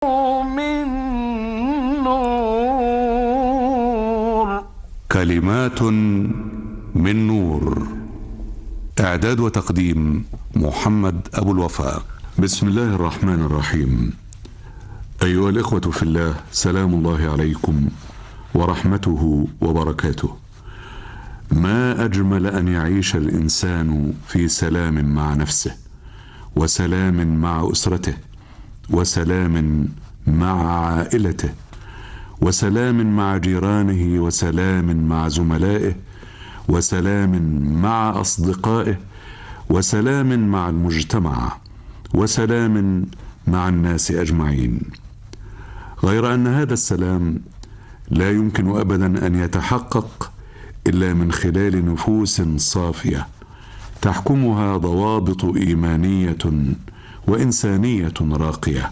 من نور. كلمات من نور. إعداد وتقديم محمد أبو الوفاء. بسم الله الرحمن الرحيم. أيها الإخوة في الله، سلام الله عليكم ورحمته وبركاته. ما أجمل أن يعيش الإنسان في سلام مع نفسه، وسلام مع أسرته، وسلام مع عائلته، وسلام مع جيرانه، وسلام مع زملائه، وسلام مع أصدقائه، وسلام مع المجتمع، وسلام مع الناس أجمعين. غير أن هذا السلام لا يمكن أبدا أن يتحقق إلا من خلال نفوس صافية تحكمها ضوابط إيمانية وإنسانية راقية.